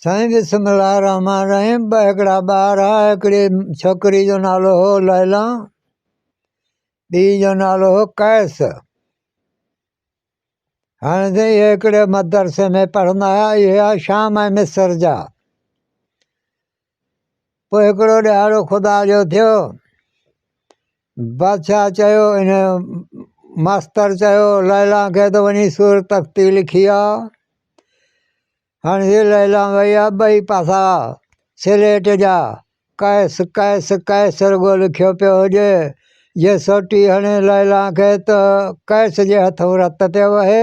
سائين بسم الله الرحمٰن الرحيم ٻه هڪڙا ٻار ها هڪڙي ڇوڪري جو نالو هو ليلا ٻي جو نالو هو قيس هاڻي سائين اهي هڪڙي مدرسي ۾ پڙهندا هيا اهي هيا شام ۽ مصر جا پوء هڪڙو ڏهاڙو خدا جو ٿيو بادشاهه چيو ان ماستر چيو ليلا کي ته وڃي سور تختي لکي آ هاڻي هي ليلان وئي آ ٻئي پاسا سليٽ جا قيس قيس قيس رڳو لکيو پيو هجي جي سوٽي هڻي ليلان کي ته قيس جي هٿون رت پيو وهي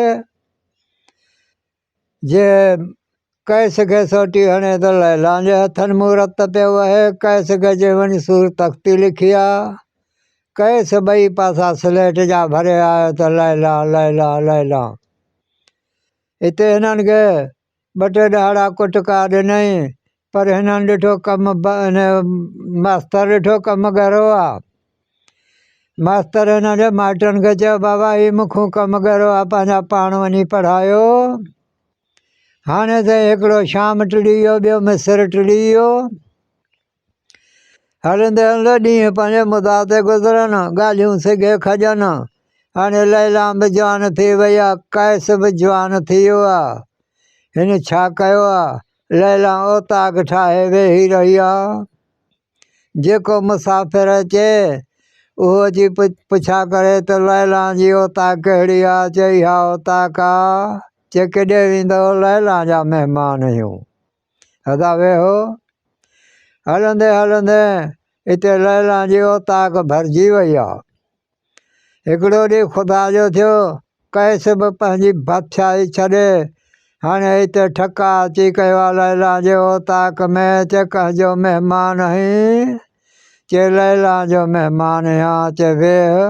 جي قيس کي سوٽي هڻي ته ليلان جي هٿن مون رت پيو وهي قيس کي چي وڃ سور تختي لکي آ قيس ٻئي پاسا سليٽ جا ڀري آيو ته ليلان ليلان ليلان اتي هنن کي ٻه ٽي ڏهاڙا ڪٽڪا ڏنائين، پر هنن ڏٺو ڪم هن ماستر ڏٺو ڪم ڳرو آ. ماستر هنن جي مائٽن کي چيو بابا هي مون کان ڪم ڳرو آ پنهنجا پاڻ وڃي پڙهايو. هاڻي ته هڪڙو شام ٽڙي ويو ٻيو مصر ٽڙي ويو. هلندي هلندي ڏينهن پنهنجي مدعا تي گذرن، ڳالهيون سگهي کڄن. هاڻي ليلان به جوان ٿي وئي آ، قيس به جوان ٿي ويو آ. هن ڇا ڪيو آ؟ ليلان اوطاق ٺاهي ويهي رهي آ. جيڪو مسافر اچي، اهو اچي پڇا ڪري ته ليلان جي اوطاق ڪهڙي آ؟ چي اها اوطاق آ. چي ڪيڏي ويندؤ؟ ليلان جا مهمان آهيون. ادا ويهو. هلندي هلندي اتي ليلان جي اوطاق ڀرجي وئي آ. هڪڙو ڏينهن خدا جو ٿيو، قيس به پنهنجي بادشاهي ڇڏي هاڻي اتي ٺڪا اچي ڪيو آ ليلان جي اوطاق ۾ چي ڪنهن جو مهمان آهين؟ چي ليلان جو مهمان آهيان. چي ويهه.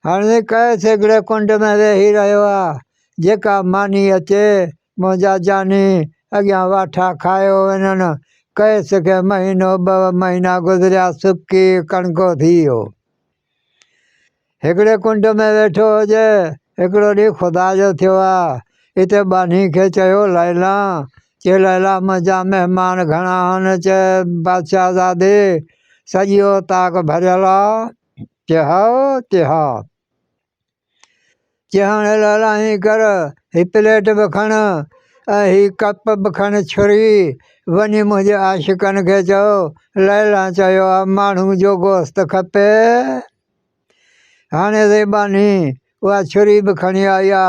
هاڻي قيس هڪڙي ڪنڊ ۾ ويهي رهيو آ، جيڪا ماني اچي منهنجا جاني اڳيان واٺا کايو وڃن. قيس کي مهينو ٻه مهينا گذريا سڪي ڪڻڪو ٿي ويو. هڪڙي ڪنڊ ۾ ويٺو هجي. هڪڙو ڏينهن خدا جو ٿيو آ. اتي ٻانهي کي چيو ليلان، چي ليلان منهنجا مهمان گهڻا آهن. چي بادشاهه زادي سڄي اوطاق ڀريل آ. چي هائو، چي ها. چي هاڻي لالا ائين ڪر، هي پليٽ به کڻ ۽ هي ڪپ به کڻ ڇري، وڃي منهنجي عاشقن کي چئو، ليلان چيو آ ماڻهو جو گوشت کپي. هاڻي سائين ٻانهي اها ڇري به کڻي آئي آ،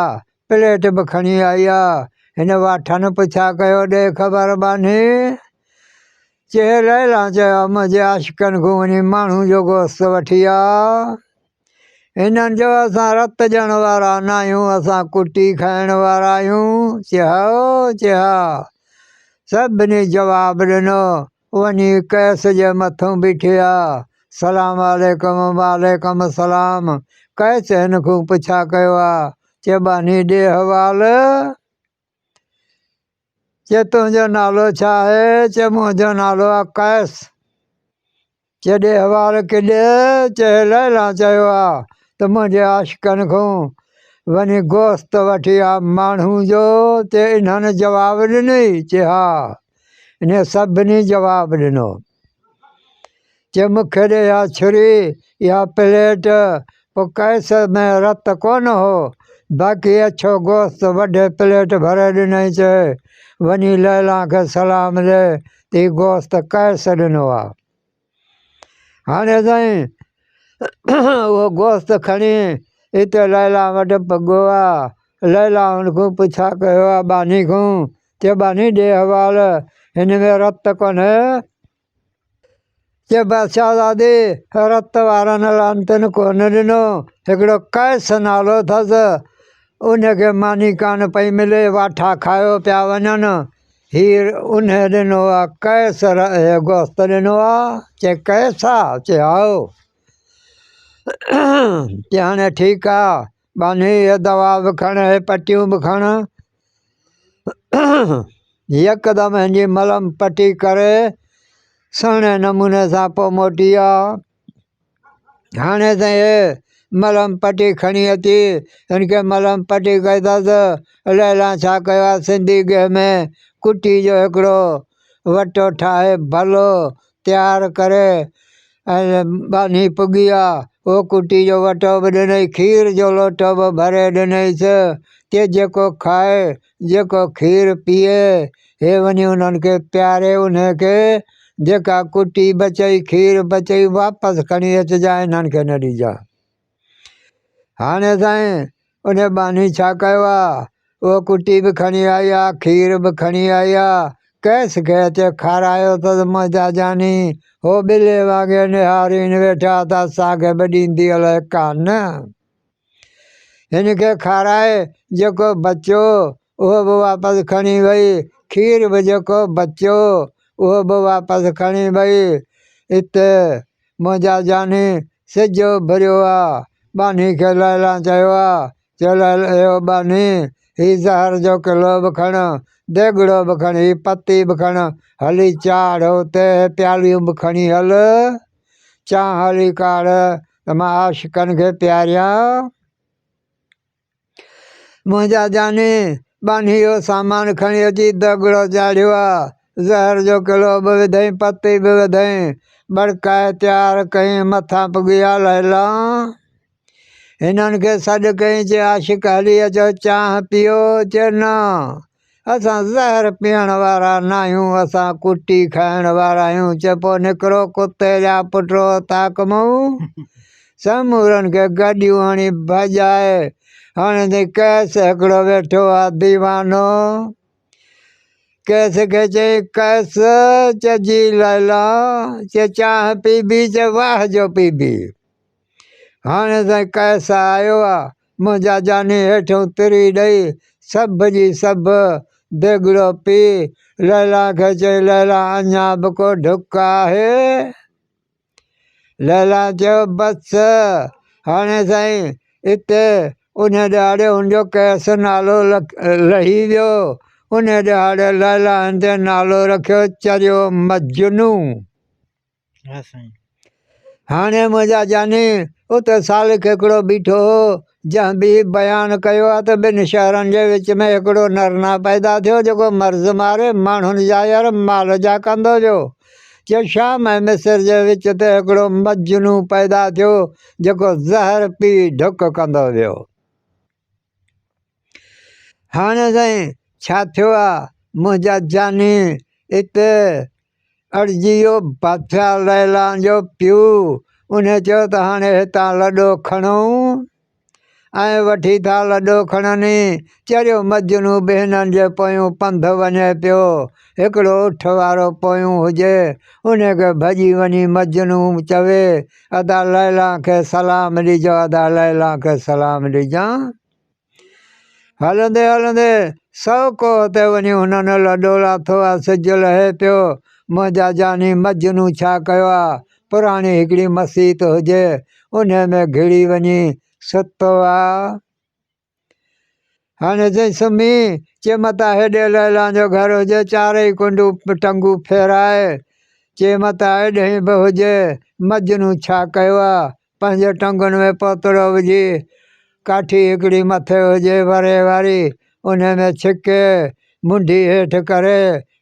پليٽ به کڻي آئي آ. هن واٺن پڇا ڪيو ڏي خبر ٻانهي. چي ليلان چيو آ منهنجي عاشقن کان وڃي ماڻهو جو گوشت وٺي آ. هنن چيو اسان رت ڏيڻ وارا ناهيون، اسان ڪٽي کائڻ وارا آهيون. چي هائو، چي ها. سڀني جواب ڏنو. وڃي قيس جي مٿون بيٺي آ. سلام عليڪم، وعليڪم السلام. قيس هن کان پڇا ڪيو آ. چي ٻانهي ڏي حوال. چي تنهنجو نالو ڇا آهي؟ چي منهنجو نالو آ قيس. چي ڏي حوال ڪيڏي؟ چي ليلان چيو آ ته منهنجي عاشقن کان وڃي گوشت وٺي آ ماڻهو جو. چي انهن جواب ڏنئي؟ چي ها. انهن سڀني جواب ڏنو. چي مون کي ڏي اها ڇري، اها پليٽ. پوء قيس ۾ رت ڪونه هو، باقي اڇو گوشت وڍي پليٽ ڀري ڏنائين. چي وڃي ليلان کي سلام ڏي ته هي گوشت قيس ڏنو آ. هاڻي سائين اهو گوشت کڻي اتي ليلان وٽ پڳو آ. ليلان هن کان پڇا ڪيو آ ٻانهي کان، چي ٻانهي ڏي حوال، هن ۾ رت ڪونهي؟ چي بادشاهزادي رت وارن لعنتن ڪونه ڏنو، هڪڙو قيس نالو اٿس، ان کي ماني ڪانه پئي ملي، واٺا کايو پيا وڃن، هي انهي ڏنو آ قيس گوشت ڏنو آ، چي قيس آ، چي هائو، چي هاڻي ٺيڪ آ، ٻانهي هي دوا به کڻ، هي پٽيون به کڻ. يڪدم هن جي ملم پٽي ڪري سهڻي نموني سان پوء موٽي آ. هاڻي سائين هي ملم پٽي کڻي اچي هن کي ملم پٽي ڪئي اٿس. ليلان ڇا ڪيو آهي سنڌي گيهه ۾ ڪٽي جو هڪڙو وٽو ٺاهي ڀلو تيار ڪري ۽ ٻانهي پڳي آ، اهو ڪٽي جو وٽو به ڏنئي، کير جو لوٽو به ڀري ڏنئيس، چي جيڪو کائي، جيڪو کير پيئي، هي وڃي انهن کي پياري، انهي کي جيڪا ڪٽي بچئي، کير بچئي، واپس کڻي اچجانء، انهن کي نه ڏجانء. هاڻي سائين انهي ٻانهي ڇا ڪيو آ، اهو ڪٽي به کڻي آئي آ، کير به کڻي آئي آ، قيس کي اچي کارايو اٿس، منهنجا جاني، هو ٻلي وانگي نهارين ويٺا ته اسان کي به ڏيندي الائي ڪانه. هن کي کارائي جيڪو بچيو اهو به واپس کڻي وئي، کير به جيڪو بچيو اهو به واپس کڻي وئي. اتي منهنجا جاني سج اڀريو آ، ٻانهي کي ليلان چيو آ، چيو اي ٻانهي هي زهر جو ڪلو به کڻ، ديڳڙو به کڻ، هي پتي به کڻ، هلي چاڙهه اتي، هي پياليون به کڻي هل، چانهه هلي ڪاڙهه ته مان عاشقن کي پياريان. منهنجا جاني، ٻانهي اهو سامان کڻي اچي دڳڙو چاڙهيو آ. زهر جو ڪلو به وڌئين، پتي به وڌئين، ٻڙڪائي تيار ڪيائين، مٿان پڳي آ ليلان. هنن کي سڏ ڪيائين، چي عاشق هلي اچو چانهه پيئو، چي نه، اسان زهر پيئڻ وارا ناهيون، اسان ڪٽي کائڻ وارا آهيون، چي پوء نڪرو ڪتي جا پٽو تاڪ مئون. سمورن کي گڏيون هڻي ڀڄائي، هاڻي تائين قيس هڪڙو ويٺو آ ديوانو. قيس کي چيائين، قيس! چي جي ليلا! چي چانهه پيبي؟ چي واهه جو پيبي. هاڻي سائين قيس آيو آ، منهنجا جاني هيٺئون تري ڏئي، سڀ جي سڀ ديڳڙو پي، ليلان کي چيائين، ليلان اڃا به ڪو ڍڪ آهي؟ ليلان چيو، بس هاڻي سائين اتي انهي ڏهاڙي هن جو قيس نالو لهي ويو، انهي ڏهاڙي ليلان هن تي نالو رکيو چريو مجنون. هاڻي منهنجا جاني، اتي سالڪ هڪڙو بيٺو هو، جنهن به هي بيان ڪيو آهي ته ٻن شهرن جي وچ ۾ هڪڙو نرنا پيدا ٿيو، جيڪو مرض ماري ماڻهن جا ير مال جا ڪندو ويو. چيو شام ۽ مصر جي وچ تي هڪڙو مجنون پيدا ٿيو، جيڪو زهر پي ڍڪ ڪندو ويو. هاڻي سائين ڇا ٿيو آ منهنجا جاني اتي اڙجي ويو بادشاهه ليلان جو پيء انهي چيو ته هاڻي هتان لڏو کڻون ۽ وٺي ٿا لڏو کڻن چريو مجنون به هنن جي پويون پنڌ وڃي پيو هڪڙو اٺ وارو پويون هجي انهي کي ڀڄي وڃي مجنون چوي ادا ليلان کي سلام ڏجو ادا ليلان کي سلام ڏجان. هلندي هلندي سو ڪوهه تي وڃي هنن لڏو لاٿو آ، سج لهي پيو، منهنجا جاني مجنون ڇا ڪيو آ، پراڻي هڪڙي مسيت هجي، انهي ۾ گهڙي وڃي ستو آ. هاڻي چئي سمهي، چي متان هيڏي ليلان جو گهر هجي، چارئي ڪنڊون ٽنگون ڦيرائي، چي متان هيڏهين به هجي، مجنون ڇا ڪيو آ، پنهنجي ٽنگن ۾ پوتڙو وجهي، ڪاٺي هڪڙي مٿي هجي وري واري، انهي ۾ ڇڪي، منڍي هيٺ ڪري،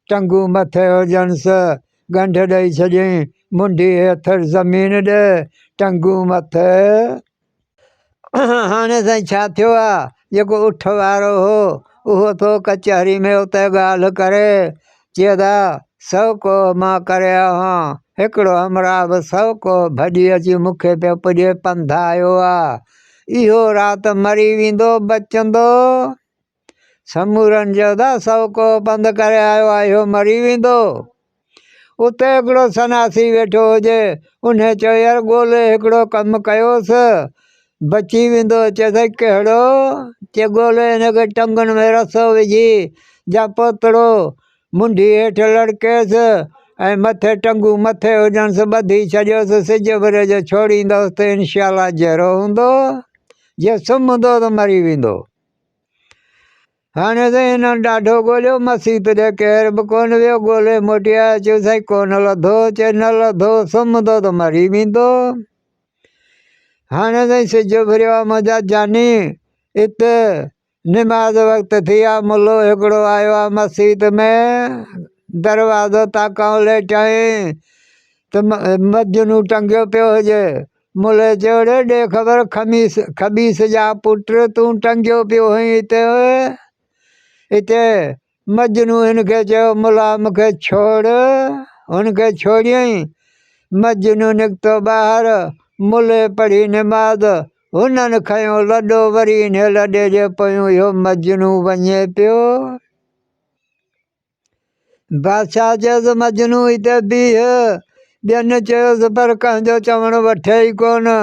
ٽنگون مٿي هجنس، ڳنڍ ڏئي ڇڏيائين، منڍي هيٺ زمين ڏي، ٽنگون مٿي. هاڻي سائين ڇا ٿيو آ، جيڪو اٺ وارو هو، اهو ٿو ڪچهري ۾ اتي ڳالهه ڪري، چي ادا سو ڪوهه مان ڪري آيو هان، هڪڙو همراهه به سو ڪوهه ڀڄي اچي مون کي پيو پڄي، پنڌ آيو آ، اهو رات مري ويندو، بچندو؟ سمورن چيو ته سو ڪوهه پنڌ ڪري آيو آ، اهو مري ويندو؟ اتي هڪڙو سناسي ويٺو هجي، انهي چيو يار ڳولي هڪڙو ڪم ڪيوس، بچي ويندو. چي سائين ڪهڙو؟ چي ڳولي هن کي ٽنگن ۾ رسو وجهي جا پوتڙو منڍي هيٺ لڙڪيس ۽ مٿي ٽنگون مٿي هجنس ٻڌي ڇڏيوس، سج اڀري جو ڇوڙيندوس ته انشاء الله جيئرو هوندو، جي سمهندو ته مري ويندو. هاڻي سائين هنن ڏاڍو ڳوليو، مسيت ڏي ڪير به ڪونه ويو، ڳولي موٽي آيا، چيو سائين ڪونه لڌو، چي نه لڌو، سمهندو ته مري ويندو. هاڻي تائين سج اڀريو آ منهنجا جاني ات نماز وقت ٿي آ ملو هڪڙو آيو آ مسيت ۾ دروازو تاڪائون ليٽيائين ته مجنون ٽنگيو پيو هجي ملي چيو ڙي ڏي خبر خميس خبيث جا پٽ تون ٽنگيو پيو هئين هتي هتي مجنون هن کي چيو ملا مون کي ڇوڙ هن کي ڇوڙيائين مجنون نڪتو ٻاهر ملي پڙهي نماز هنن کنيو لڏو وري انهي لڏي جي پويون اهو مجنون وڃي پيو. بادشاهه چيس مجنون هتي بيهه. ٻين چيس پر ڪنهن جو چوڻ وٺي ئي ڪونه.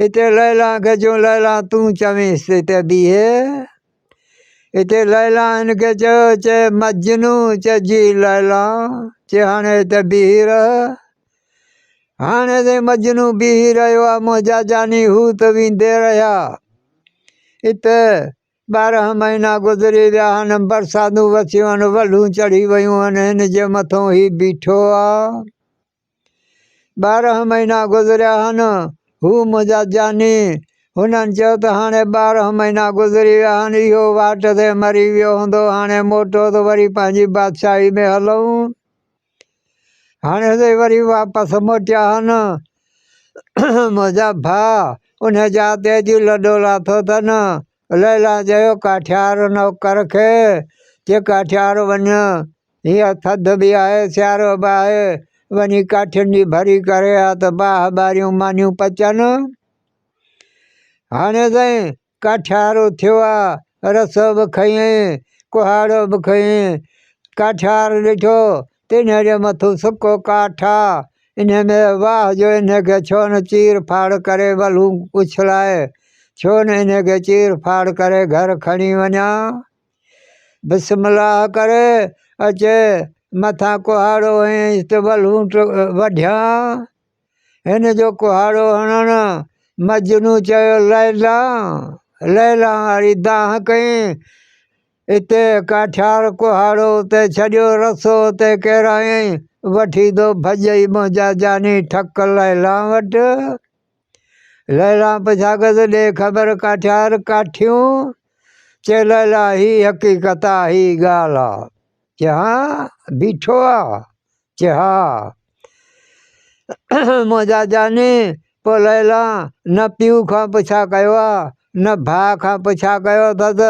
هتي ليلان کي چيون ليلان تون چوينس ته هتي بيهي. هتي ليلان هن کي چيو چي مجنون چي جي ليلان چي هاڻي هتي بيهي رهه. هاڻي تائين مجنون بيهي رهيو آ منهنجا جاني هو ته ويندي رهيا. ات 12 مهينا گذري ويا آهن، برساتون وسيون آهن، ولهون چڙهي ويون آهن، هن جي مٿئون هي بيٺو آ. 12 مهينا گذريا آهن، هو منهنجا جاني. هنن چيو ته هاڻي 12 مهينا گذري ويا آهن، اهو واٽ تي مري ويو هوندو، هاڻي موٽو ته وري پنهنجي بادشاهي ۾ هلون. هاڻي سي وري واپس موٽيا آهن. منهنجا ڀاء انهيء جاء تي اچي لڏو لاٿو اٿن. ليلان چيو، ڪاٺيار نوڪر کي، چي ڪاٺيار وڃ، هينئر ٿڌ به آهي، سيارو به آهي، وڃي ڪاٺين جي ڀري ڪري آ ته باهه ٻاريون مانيون پچن. هاڻي سائين ڪاٺيارو ٿيو آ، رسو به کنيائين، ڪهاڙو به کنيائين. ڪاٺيار ڏٺو تنهن جي مٿون سڪو ڪاٺ آ، انهي ۾ واهه جو انهي کي ڇو نه چير ڦاڙ ڪري ولهون اڇلائي، ڇو نه انهي کي چير ڦاڙ ڪري گهر کڻي وڃان. بسم الله ڪري اچي مٿان ڪهاڙو هنيائينس ته ولهون وڍيان. هن جو ڪهاڙو هڻڻ، مجنون چيو ليلان، ليلان واري دانهن ڪئين، اتي ڪاٺيار ڪهاڙو اتي ڇڏيو، رسو اتي ڪيرايائين، وٺي ٿو ڀڄئي منهنجا جاني ٺڪ ليلان وٽ. ليلان پڇا ڪيس ڏي خبر ڪاٺيار ڪاٺيون؟ چي ليلان هي حقيقت آ، هي ڳالهه آ. چي ها بيٺو آ. چي ها منهنجا جاني پوء ليلان نه پيء کان پڇا ڪيو آ نه ڀاء کان پڇا ڪيو اٿس.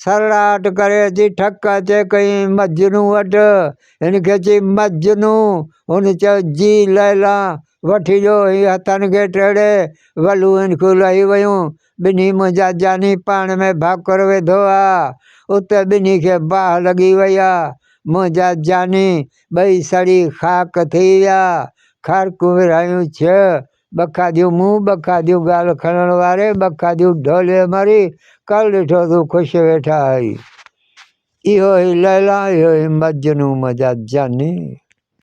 سرڙاٽ ڪري اچي ٺڪ اچي ڪئين مجنون وٽ. هن کي چي مجنون! هن چيو جي ليلان وٺي ڏيو. هي هٿن کي ٽيڙي ولهون هن کان لهي ويون. ٻنهي منهنجا جاني پاڻ ۾ ڀاڪر وڌو آ. اتي ٻنهي کي باهه لڳي وئي آ. منهنجا جاني ٻئي سڙي خاڪ ٿي ويا. کارڪون ورهايون ڇهه، ٻه کاڌيون مون، ٻه کاڌيون ڳالهه کڻڻ واري، ٻه کاڌيون ڍولي مري، ڪل ڏٺو تون خوش ويٺا آهين. اهو ئي ليليٰ، اهو ئي مجنون منهنجا جاني.